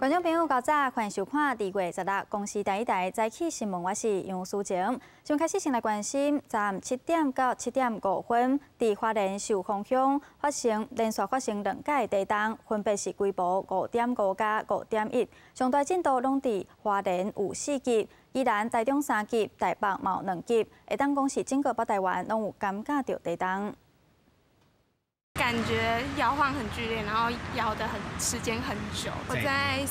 觀眾朋友，較早歡迎收看2月16公視第一台早起新聞，我是楊淑靜。先開始先來關心，昨暗7點到7點5分，佇花蓮壽豐鄉發生連續發生兩擺地動，分別是規模5.5佮5.1，上大震度攏佇花蓮有4級，宜蘭、台中3級，台北嘛有2級，會當講是整個北台灣攏有感覺著地動。感覺搖晃很劇烈，然後搖得很時間很久。我在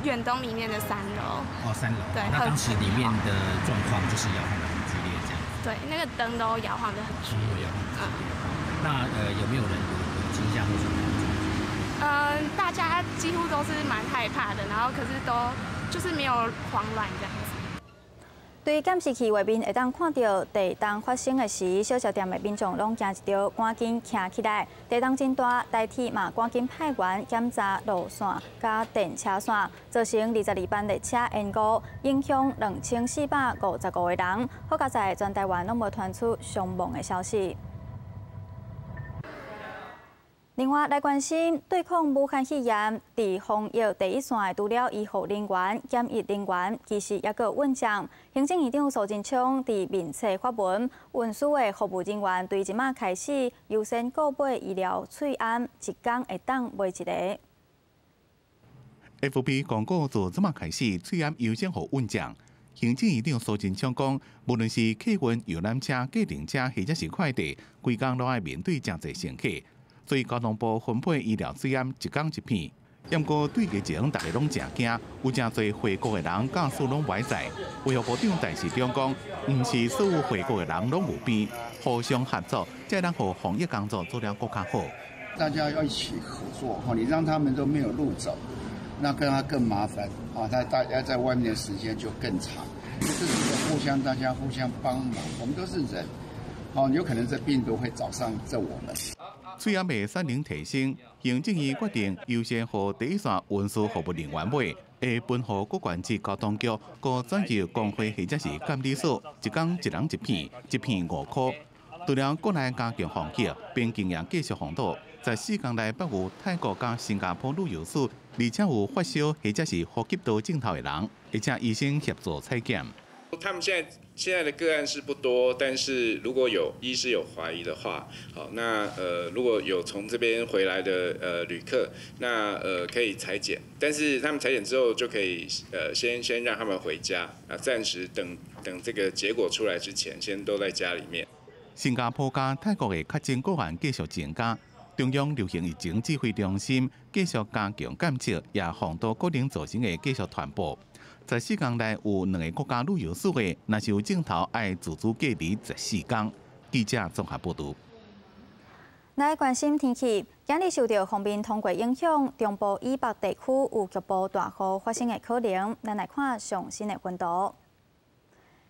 遠東裡面的三樓。哦，三樓。對。那當時裡面的狀況就是搖晃得很劇烈，這樣。對，那個燈都搖晃得很劇烈。嗯。那有沒有人有驚嚇或什麼？嗯，大家幾乎都是蠻害怕的，然後可是都就是沒有慌亂這樣子。對監視器畫面會當看著地動發生的時，小食店的民眾攏驚一著，趕緊徛起來。地動真大，台鐵嘛趕緊派員檢查路線佮電車線，造成22班列車延誤，影響2455個人。好佳哉全台灣攏無傳出傷亡的消息。另外來關心對抗武漢肺炎，佇防疫第一線的除了醫護人員、檢疫人員，其實猶閣有運將。行政院長蘇貞昌佇面冊發文，運輸的服務人員對這馬開始優先購買醫療喙罨，一工會當買一个。 FB 公告自這馬開始，喙罨優先予運將。行政院長蘇貞昌講，無論是客運、遊覽車、計程車，或者是快遞，規工攏愛面對誠濟乘客。所以交通部分配醫療喙罨一工一片，毋過對疫情大家攏誠驚，有誠濟回國的人駕駛攏袂使。衛福部長陳時中講，毋是所有回國的人攏有病，互相合作，才能予防疫工作做了閣較好。大家要一起合作，哈，你讓他們都沒有路走，那跟他更麻煩，啊，他大家在外面的時間就更長。這是一個互相，大家互相幫忙，我們都是人，哦，有可能這病毒會找上這我們。喙罨的產能提升，行政院決定優先予第一線運輸服務人員買，會分予各縣市交通局、閣轉由工會或者是監理所，一工一人一片，一片5箍。除了國內加強防疫，並經驗繼續防堵，14工內捌有泰國佮新加坡旅遊史，而且有發燒或者是呼吸道症頭的人，會請醫生協助採檢。他們現在的個案是不多，但是如果有醫師有懷疑的話，好，那如果有從這邊回來的旅客，那可以採檢，但是他們採檢之後就可以先讓他們回家啊，暫時等等這個結果出來之前，先都在家裡面。新加坡佮泰國的確診個案繼續增加，中央流行疫情指揮中心繼續加強監測，也防堵可能造成的繼續傳播。14工內有兩个國家旅遊史的，若是有症頭，愛自主隔離14工。記者綜合報導。來關心天氣，今日受著鋒面通過影響，中部以北地區有局部大雨發生的可能。咱來看上新的雲圖。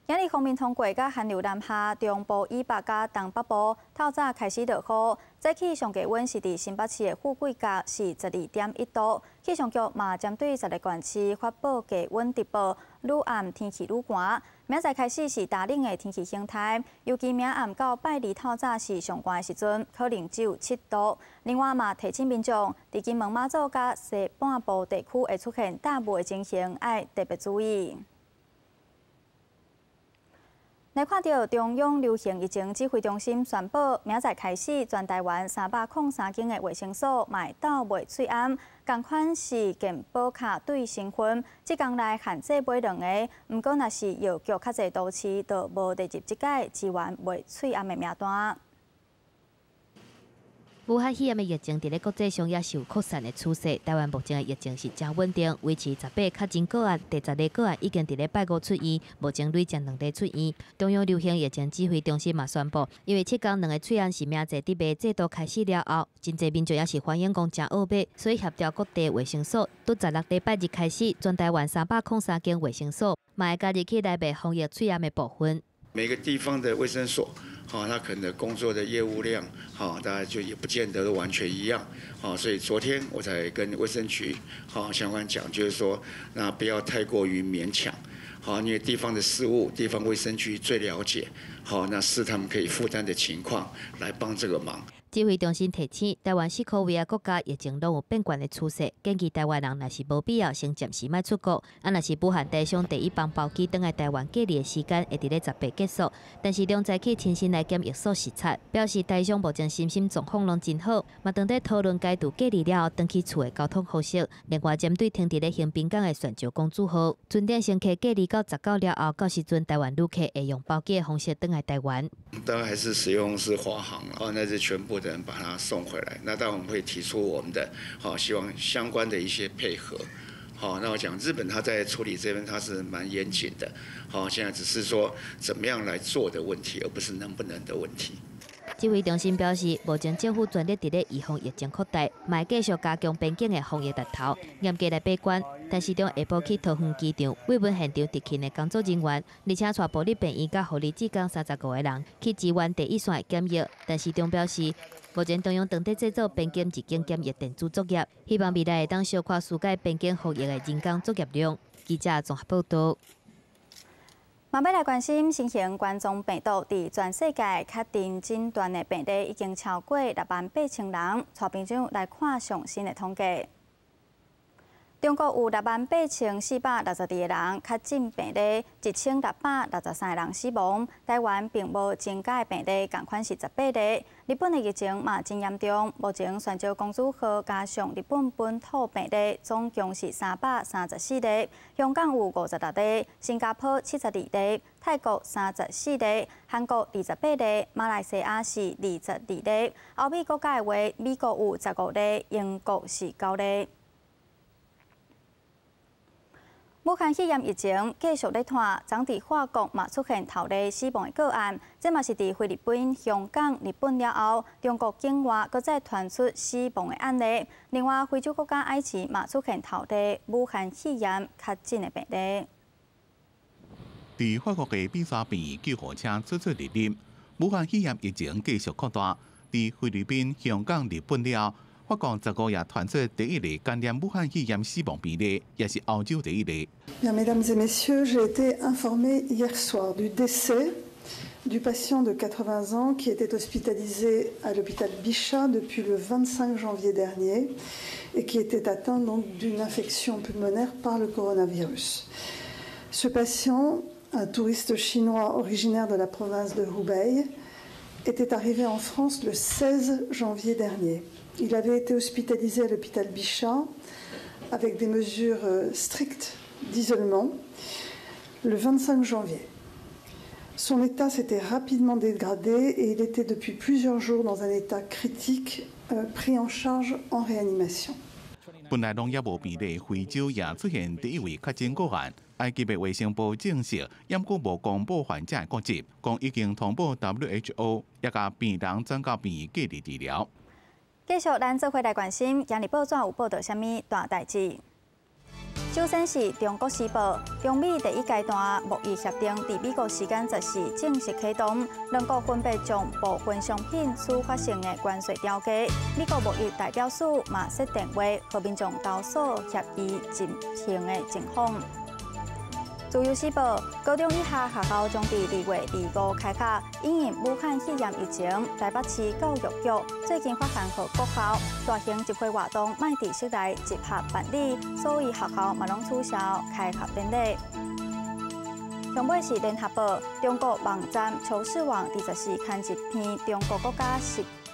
今日鋒面通過佮寒流南下，中部以北佮東北部透早開始落雨。早起上低溫是佇新北市的富貴角是12.1度。氣象局嘛針對10个縣市發布低溫特報，愈暗天氣愈寒。明仔載開始是大冷的天氣形態，尤其明暗到拜二透早是上寒的時陣，可能只有7度。另外嘛提醒民眾，佇金門馬祖佮西半部地區會出現大霧的情形，愛特別注意。來看著中央流行疫情指揮中心宣布，明仔載開始，全台灣303間的衛生所嘛會鬥賣喙罨，仝款是健保卡對身份，這工內限制買兩个，毋過若是藥局較濟都市，就無列入這擺支援賣喙罨的名單。武漢肺炎的疫情佇咧國際上也是有擴散的趨勢。台灣目前的疫情是誠穩定，維持18確診個案，第十个個案已經佇咧拜五出院，目前累計兩例出院。中央流行疫情指揮中心嘛宣布，因為七工兩个喙罨實名制佇賣制度開始了後，真濟民眾也是反映講誠惡買，所以協調各地衛生所，佇16禮拜日開始，全台灣303間衛生所嘛會加入起來賣防疫喙罨的部分。每個地方的衛生所，哈，他可能工作的業務量，哈，大家就也不見得都完全一樣，好，所以昨天我才跟衛生局，好相關講，就是說，那不要太過於勉強，好，因為地方的事務，地方衛生局最了解，好，那是他們可以負擔的情況來幫這個忙。指揮中心提醒，台灣四箍圍仔國家疫情攏有變懸的趨勢，建議台灣人若是無必要，先暫時莫出國。啊，若是武漢台商第一班包機轉來台灣隔離的時間會佇咧18結束，但是兩早去親身來檢疫所視察，表示台商目前身心狀況攏真好，嘛當咧討論解除隔離了後轉去厝的交通方式。另外，針對停佇咧橫濱港的璇石公主號，船頂乘客隔離到19了後，到時陣台灣旅客會用包機的方式轉來台灣。當然還是使用是華航，哦，那是全部的人把他送回來。那當然我們會提出我們的，好，希望相關的一些配合。好，那我講日本他在處理這邊他是蠻嚴謹的。好，現在只是說怎麼樣來做的問題，而不是能不能的問題。指揮中心表示，目前政府全力佇咧預防疫情擴大，嘛會繼續加強邊境的防疫力頭，嚴格來把關。但是中下晡去桃園機場慰問現場執勤的工作人員，而且帶部立病院佮護理志工35個人去支援第一線的檢疫。但是中表示，目前中央正佇製作邊境入境檢疫電子作業，希望未來會當小可紓解邊境防疫的人工作業量。記者綜合報導。嘛，欲來關心新型冠狀病毒佇全世界確診診斷的病例已經超過6萬8千人。帶朋友來看上新的統計。中國有6萬8462個人確診病例，1663個人死亡。台灣並無增加的病例，仝款是18例。日本的疫情嘛真嚴重，目前璇石公主號加上日本本土病例，總共是334例。香港有56例，新加坡72例，泰國34例，韓國28例，馬來西亞是22例。歐美國家的話，美國有15例，英國是9例。武漢肺炎疫情繼續咧拖，昨佇法國嘛出現頭例死亡的個案，這嘛是佇菲律賓、香港、日本了後，中國境外閣再傳出死亡的案例。另外，非洲國家埃及嘛出現頭例武漢肺炎確診的病例。佇法國的比沙病院救護車出出入入，武漢肺炎疫情繼續擴大。佇菲律賓、香港、日本了後，法國15日傳出第一例感染武漢肺炎死亡病例，也是歐洲第一例。 Mesdames et messieurs, j'ai été informée hier soir du décès du patient de 80 ans qui était hospitalisé à l'hôpital Bichat depuis le 25 janvier dernier et qui était atteint donc d'une infection pulmonaire par le coronavirus. Ce patient, un touriste chinois originaire de la province de Hubei, était arrivé en France le 16 janvier dernier. Il avait été hospitalisé à l'hôpital Bichat avec des mesures strictes d'isolement le 25 janvier. Son état s'était rapidement dégradé et il était depuis plusieurs jours dans un état critique, pris en charge en réanimation. 本來攏猶無病例，非洲也出現第一位確診個案。埃及的衛生部證實，猶閣無公布患者的國籍，講已經通報 WHO，也共病人轉到病院隔離治療。繼續，咱做伙來關心，今日報紙有報導啥物大代誌？首先是中國時報，中美第一階段貿易協定佇美國時間14正式啟動，兩國分別將部分商品處罰性的關稅調低。美國貿易代表處嘛設電話，予民眾投訴協議進行的情況。自由時報，高中以下學校將佇2月25開學，因應武漢肺炎疫情，台北市教育局最近發函予各校，大型集會活動莫佇室內集合辦理，所以學校嘛攏取消開學典禮。上尾是聯合報，中國網站求是網佇14刊一篇中國國家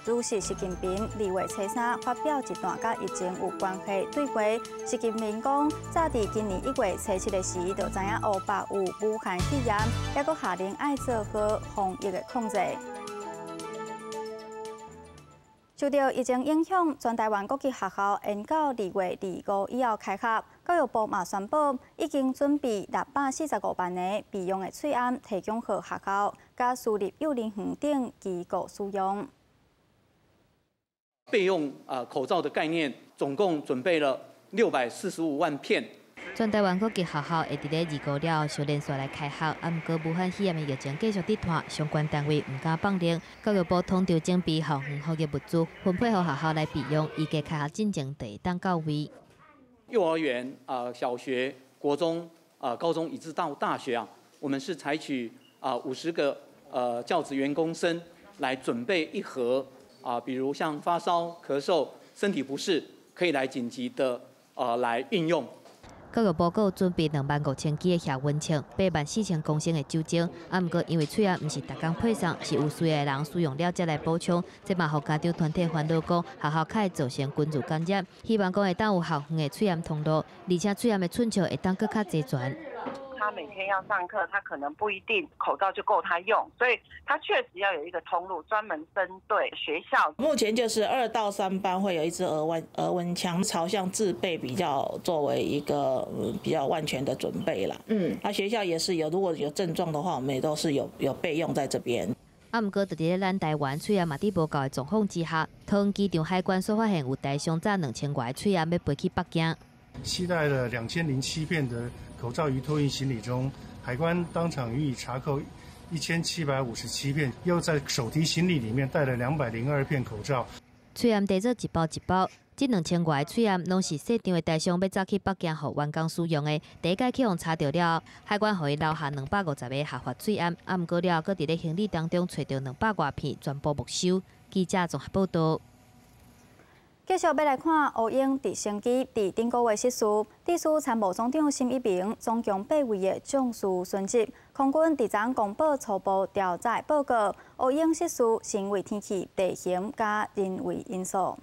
主席習近平2月初3發表一段佮疫情有關係對話。習近平講，早佇今年1月初7的時，就知影湖北有武漢肺炎，猶閣下令愛做好防疫的控制。受到疫情影響，全台灣各級學校延到2月25以後開學。教育部嘛宣布，已經準備645萬個備用的喙罨，提供予學校、佮私立幼兒園等機構使用。備用口罩的概念，總共準備了645萬片。全台灣各級學校會佇咧25了後相連續來開學，啊，毋過武漢肺炎的疫情繼續佇拖，相關單位毋敢放任。教育部統籌準備校園防疫物資，分配予學校來備用，預計開學進前就會當到位。幼兒園、小學、國中、高中，以至到大學啊，我們是採取50個教職員工生來準備一盒。啊，比如像發燒、咳嗽、身體不適，可以來緊急的來運用。教育部閣有準備25,000支的額溫槍，84,000公升的酒精。啊，毋過因為喙罨毋是逐工配送，是有需要的人使用了才來補充。這嘛予家長團體煩惱講，學校較會造成群聚感染。希望講會當有校園的喙罨通路，而且喙罨的寸數會當閣較齊全。他每天要上課，他可能不一定口罩就夠他用，所以他確實要有一個通路，專門針對學校。目前就是2到3班會有一支額溫槍，朝向自備比較作為一個比較萬全的準備啦。那學校也是有，如果有症狀的話，我們也都是有備用在這邊。啊，毋過，佇咧咱台灣喙罨嘛佇無夠的狀況之下，桃園機場海關所發現有台商詐2000外喙罨欲飛去北京。攜帶了2007片的口罩於托運行李中，海關當場予以查扣1757片，又在手提行李裡面帶了202片口罩。喙罨提做一包一包，這2000外喙罨攏是細張的台商欲走去北京予員工使用的。第一擺去予查著了後，海關予伊留下250個合法喙罨，啊，毋過了後，閣佇咧行李當中揣著200外片，全部沒收。記者綜合報道。繼續欲來看烏鷹直升機佇頂個月失事，致使參謀總長沈一鳴總共八位的將士殉職。空軍佇昨公布初步調查報告，烏鷹失事是因為天氣、地形佮人為因素。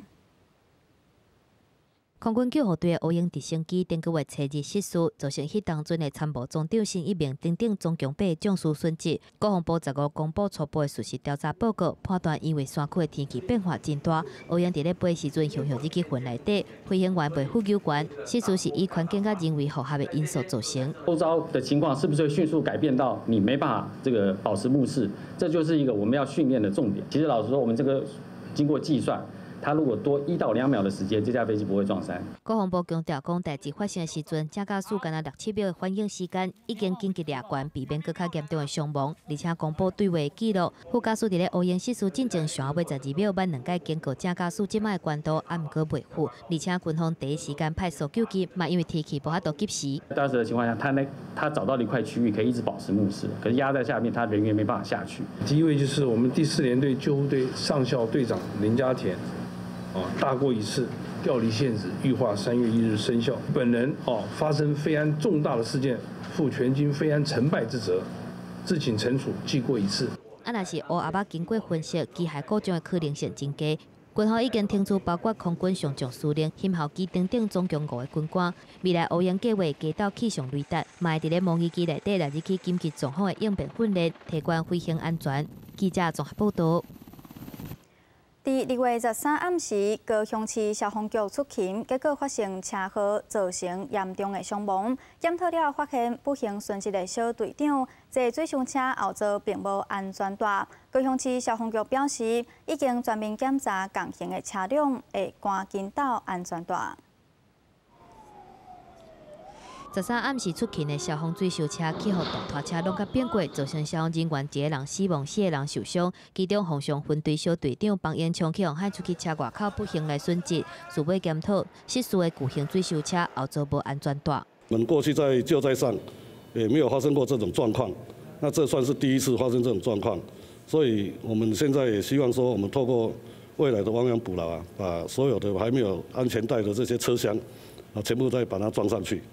空軍救護隊的烏鷹直升機頂個月初二失事，造成彼當陣的參謀總長沈一鳴等等總共八个將士殉職。國防部15公布初步的事實調查報告，判斷因為山區的天氣變化真大，烏鷹佇咧飛時陣雄雄入去雲內底，飛行員袂赴救援，失事是以環境佮人為複合的因素造成。周遭的情況是不是會迅速改變到你沒辦法這個保持目視？這就是一個我們要訓練的重點。其實老實說，我們這個經過計算。他如果多1到2秒的時間，這架飛機不會撞山。國防部強調講，代誌發生的時陣，正駕駛干焦六七秒的反應時間，已經緊急掠懸，避免閣較嚴重的傷亡。而且公布對話記錄，副駕駛佇咧烏鷹失事進前上仔尾12秒，捌兩擺警告正駕駛這擺的懸度，啊，毋過袂赴。而且軍方第一時間派搜救機，嘛因為天氣無法度及時。當時的情況下，他找到了一塊區域可以一直保持目視，可是壓在下面，他人員沒辦法下去。第一位就是我們第四聯隊救護隊上校隊長林家田。大過一次，調離現職，預劃3月1日生效。本人發生飛安重大的事件，負全軍飛安成敗之責，自請懲處，記過一次。啊，若是烏鴉仔經過分析，機械故障的可能性真低。軍方已經停鑄包括空軍上將司令、巡航機等等總共五個軍官。未來烏鷹計畫加鬥氣象雷達，嘛會佇咧模擬機內底來入去緊急狀況的應變訓練，提懸飛行安全。記者綜合報道。佇2月13暗時，高雄市消防局出勤，結果發生車禍，造成嚴重的傷亡。檢討了發現，不幸殉職的小隊長坐水箱車後座並無安全帶。高雄市消防局表示，已經全面檢查仝型的車輛，會趕緊鬥安全帶。13暗時出勤的消防水袖車去予大拖車挏共扁過，造成消防人員一個人死亡，四個人受傷。其中，鳳翔分隊小隊長彭英昌去予害出去車外口不幸來殉職。事尾檢討，失事的巨型水袖車後座無安全帶。我們過去在救災上也沒有發生過這種狀況，那這算是第一次發生這種狀況，所以我們現在也希望說，我們透過未來的亡羊補牢啊，把所有的還沒有安全帶的這些車廂啊，全部再把它裝上去。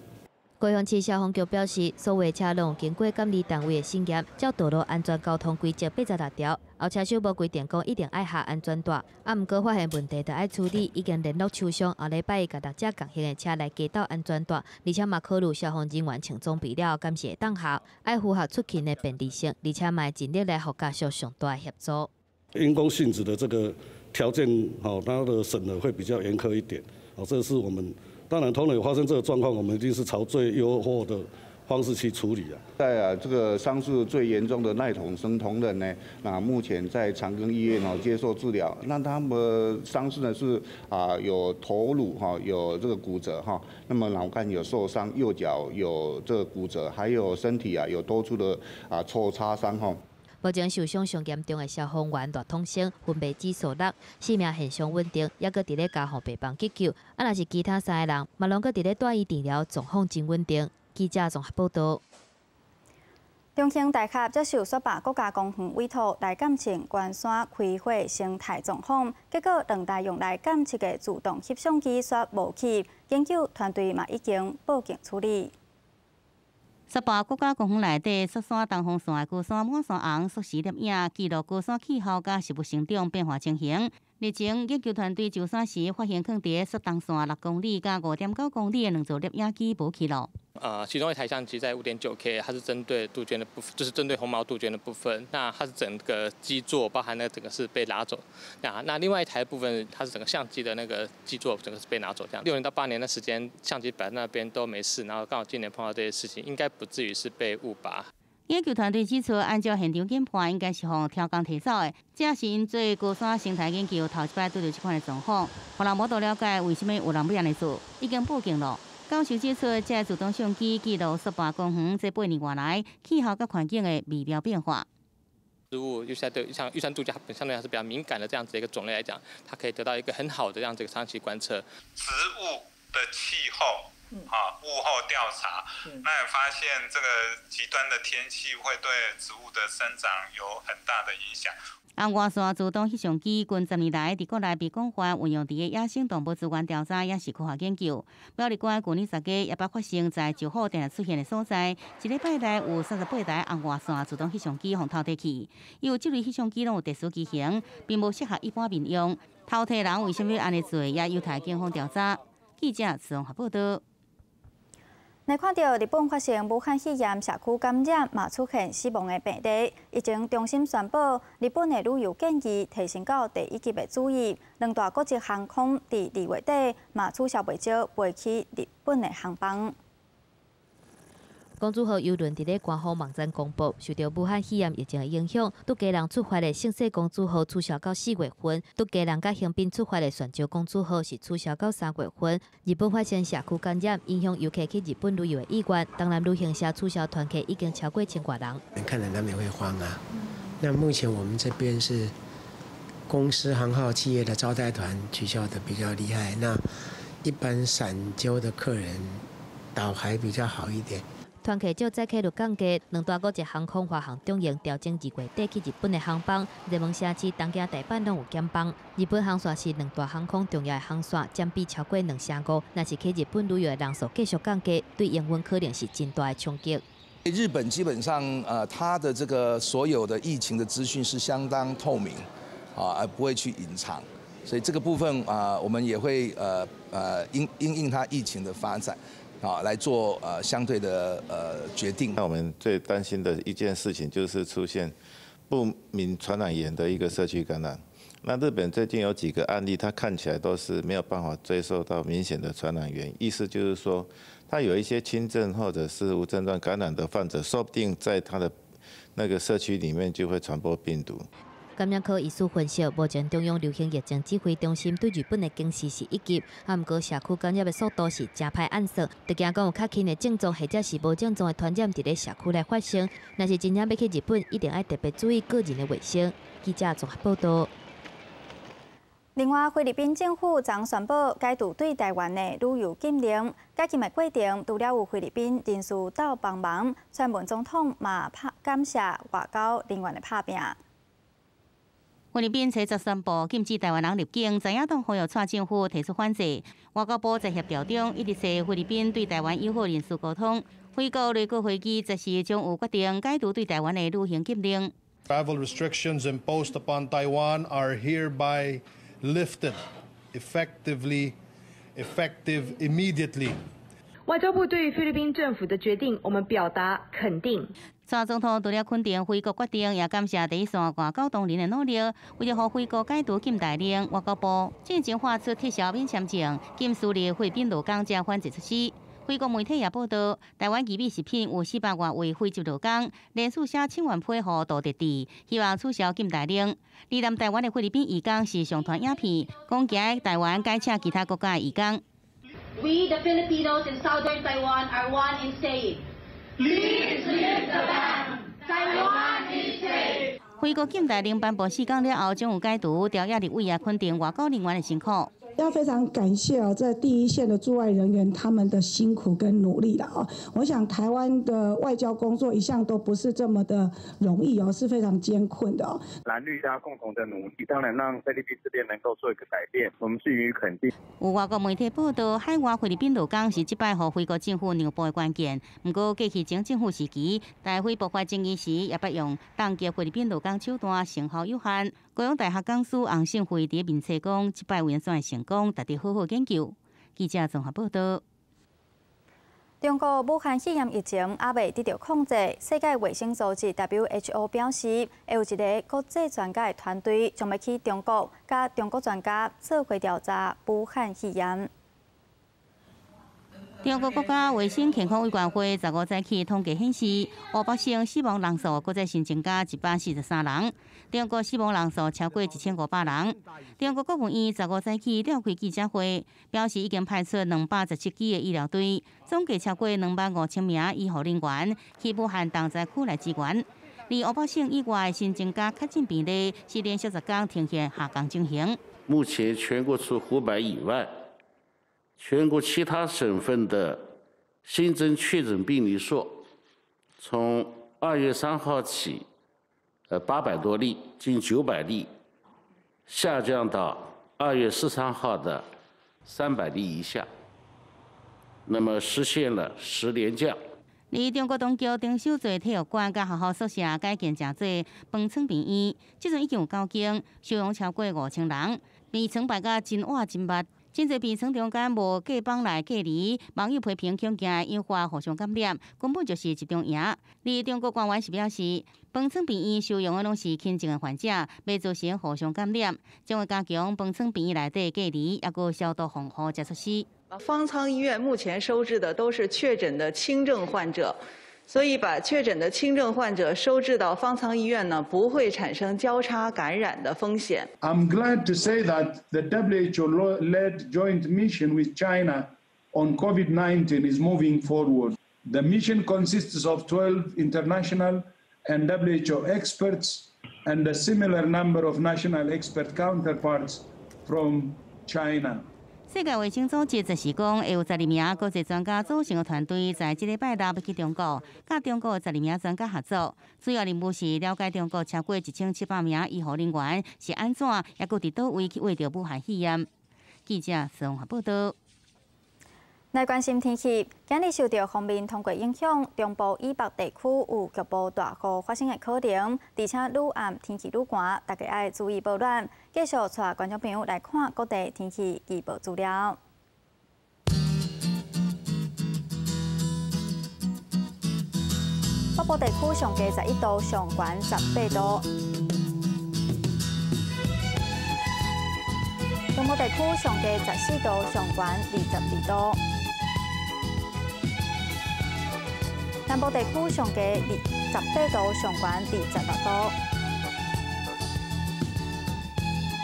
高雄市消防局表示，所有車輛經過監理單位的審驗，照道路安全交通規則86條，後車手無規定講一定愛繫安全帶，啊，毋過發現問題就愛處理，已經聯絡廠商，後禮拜會共六隻仝型的車來加鬥安全帶，而且嘛考慮消防人員穿裝備了後，敢是會當下，愛符合出勤的便利性，而且嘛會盡力來予家屬上大的協助。因公性質的這個條件，吼，它的審核會比較嚴苛一點，哦，這是我們。當然，同仁有發生這個狀況，我們一定是朝最優化的方式去處理啊。在這個傷勢最嚴重的賴統生同仁呢，那目前在長庚醫院哦接受治療。那他們傷勢呢是有頭顱哈有這個骨折哈，那麼腦幹有受傷，右腳有這個骨折，還有身體有多處的抽擦傷哈。目前受傷上嚴重的消防員賴統生，昏迷指數6，生命現象穩定，猶閣佇咧加護病房急救。啊，若是其他三個人，嘛攏閣佇咧住院治療，狀況真穩定。記者綜合報道。中興大學接受雪霸國家公園委託來監測關山開火生態狀況，結果兩台用來監測的自動翕相機煞無去，研究團隊嘛已經報警處理。雪霸國家公園內底雪山東方線的高山滿山紅實時攝影記錄高山氣候佮植物生長變化情形。日前，研究團隊上山時發現，囥佇雪東線6公里佮5.9公里的兩座攝影機無記錄。其中一台相機在5.9K，它是針對杜鵑的部分，就是針對紅毛杜鵑的部分。那它是整個基座，包含那整個是被拿走。那另外一台部分，它是整個相機的那個基座，整個是被拿走。這樣6年到8年的時間，相機擺在那邊都沒事，然後剛好今年碰到這些事情，應該不至於是被誤拔。研究團隊指出，按照現場研判，應該是予偷工提走的。這是𪜶做高山生態研究頭一擺拄著這款的狀況，予人無法度了解為啥物有人欲按呢做，已經報警了。教授指出，這個自動相機記錄雪霸公園這8年外來氣候佮環境的微妙變化。植物，尤其對像玉山杜鵑，它本相對還是比較敏感的這樣子一個種類來講，它可以得到一個很好的這樣子一個長期觀測。植物的氣候啊，物候調查，那也發現這個極端的天氣會對植物的生長有很大的影響。紅外線自動翕相機近10年來佇國內被廣泛運用佇個野生動物資源調查，抑是科學研究。苗栗縣舊年10月也捌發生在石虎定定出現的所在，一禮拜內有38台紅外線自動翕相機予偷提去。因為這類翕相機攏有特殊機型，並無適合一般民用。偷提人為啥物按呢做，也有待警方調查。記者綜合報道。來看著日本發生武漢肺炎社區感染，嘛出現死亡的病例。疫情中心宣布，日本的旅遊建議提升到第一級的注意。兩大國際航空佇2月底嘛取消袂少飛去日本的航班。公主號郵輪佇咧官方網站公布，受著武漢肺炎疫情的影響，對基隆出發的盛世公主號取消到4月份，對基隆佮橫濱出發的璇石公主號是取消到3月份。日本發生社區感染，影響遊客去日本旅遊的意願。東南旅行社取消團客已經超過千外人。看了難免會慌啊。那目前我們這邊是公司行號企業的招待團取消的比較厲害，那一般散揪的客人倒還比較好一點。團客少，載客率降低，兩大國際航空華航長榮調整2月底去日本的航班，熱門城市東京、大阪攏有減班。日本航線是兩大航空重要的航線，佔比超過2成5。若是去日本旅遊的人數繼續降低，對營運可能是真大的衝擊。日本基本上，它的這個所有的疫情的資訊是相當透明，啊，而不會去隱藏，所以這個部分啊，我們也會因應它疫情的發展。啊，來做相對的決定。那我們最擔心的一件事情就是出現不明傳染源的一個社區感染。那日本最近有幾個案例，它看起來都是沒有辦法追溯到明顯的傳染源，意思就是說，它有一些輕症或者是無症狀感染的患者，說不定在他的那個社區裡面就會傳播病毒。感染科醫師分析，目前中央流行疫情指揮中心對日本的警示是一級，啊，毋過社區感染的速度是誠歹按算，就驚講有較輕的症狀或者是無症狀的傳染佇咧社區內發生。若是真正欲去日本，一定愛特別注意個人的衛生。記者綜合報道。另外，菲律賓政府昨宣布解除對台灣的旅遊禁令，解禁的過程除了有菲律賓人士鬥幫忙，蔡英文總統嘛拍感謝外交人員的拍拚。菲律賓昨宣布禁止台灣人入境，在野黨呼籲蔡政府提出反制。外交部在協調中，一直揣菲律賓對台灣友好人士溝通。菲國內閣會議這時將有決定解除對台灣的旅行禁令。 Travel restrictions imposed upon Taiwan are hereby lifted, effective immediately. 外交部對於菲律賓政府的決定，我們表達肯定。蔡總統除了肯定菲國決定，也感謝第一線外交同仁的努力。為著予菲國解除禁台令，外交部進前發出撤銷免簽證、禁輸入菲律賓勞工這反制措施。菲國媒體也報道，台灣義美食品有400外位菲籍勞工，連續寫請願批予杜特蒂，希望取消禁台令。而南台灣的菲律賓移工是上傳影片，講驚台灣改請其他國家的移工。 We the Filipinos in southern Taiwan are one in saying, Please lift the ban. Taiwan is safe. 菲國禁台令頒布4工了後，將有解除，朝野立委也肯定外交人員的辛苦。要非常感謝哦，在第一線的駐外人員他們的辛苦跟努力了哦。我想台灣的外交工作一向都不是這麼的容易哦，是非常艱困的哦。藍綠大家共同的努力，當然讓菲律賓這邊能夠做一個改變，我們是予以肯定。有外國媒體報道，海外菲律賓勞工是這擺予菲國政府讓步的關鍵。毋過過去前政府時期，台菲爆發爭議時，也捌用凍結菲律賓勞工手段，成效有限。高雄大學講師洪勝輝佇面冊講，這擺為怎會成功，值得好好研究。記者綜合報道。中國武漢肺炎疫情猶未得到控制，世界衛生組織 WHO 表示，會有一个國際專家的團隊將欲去中國，佮中國專家做伙調查武漢肺炎。中國國家衛生健康委員會15早起統計顯示，湖北省死亡人數閣再新增加143人，中國死亡人數超過1500人。中國國務院15早起召開記者會，表示已經派出217支的醫療隊，總計超過25000名醫護人員去武漢重災區來支援。而湖北省以外新增加確診病例是連續10天呈現下降情形。目前全國除湖北以外，全國其他省份的新增確診病例數，從2月3號起，800多例，近900例，下降到2月13號的300例以下，那麼實現了10連降。而中國當局頂首座體育館佮學校宿舍改建成做方艙病院，這陣已經有9間，收容超過5000人，病床排甲真倚真密。真濟病床中間無隔板來隔離，網友批評恐驚引發互相感染，根本就是集中營。而中國官員是表示，方艙病院收容的攏是輕症的患者，袂造成互相感染，將會加強方艙病院內底隔離，抑閣消毒防護這措施。方艙醫院目前收治的都是確診的輕症患者，所以把確診的輕症患者收治到方艙醫院呢，不會產生交叉感染的風險。 I'm glad to say that the WHO-led joint mission with China on COVID-19 is moving forward. The mission consists of 12 international and WHO experts and a similar number of national expert counterparts from China. 世界衛生組織就是講，會有12名國際專家組成的團隊，在這禮拜六欲去中國，佮中國12名專家合作。主要任務是了解中國超過1700名醫護人員是按怎，抑閣佇佗位去秽著武漢肺炎。記者綜合報道。來關心天氣，今日受著鋒面通過影響，中部以北地區有局部大雨發生的可能，而且愈暗天氣愈寒，大家愛注意保暖。繼續帶觀眾朋友來看各地天氣預報資料。北部地區上低11度，上懸18度；中部地區上低14度，上懸22度。南部地區上低18度，上懸26度；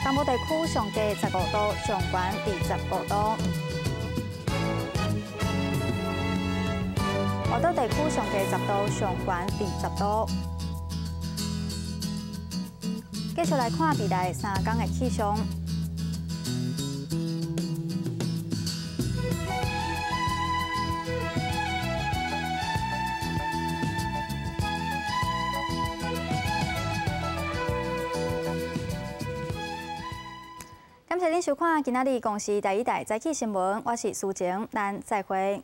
東部地區上低15度，上懸25度；外島地區上低10度，上懸20度。繼續來看未來3天的氣象。感謝您收看今仔日公視第一台早起新聞，我是蘇晴，咱再會。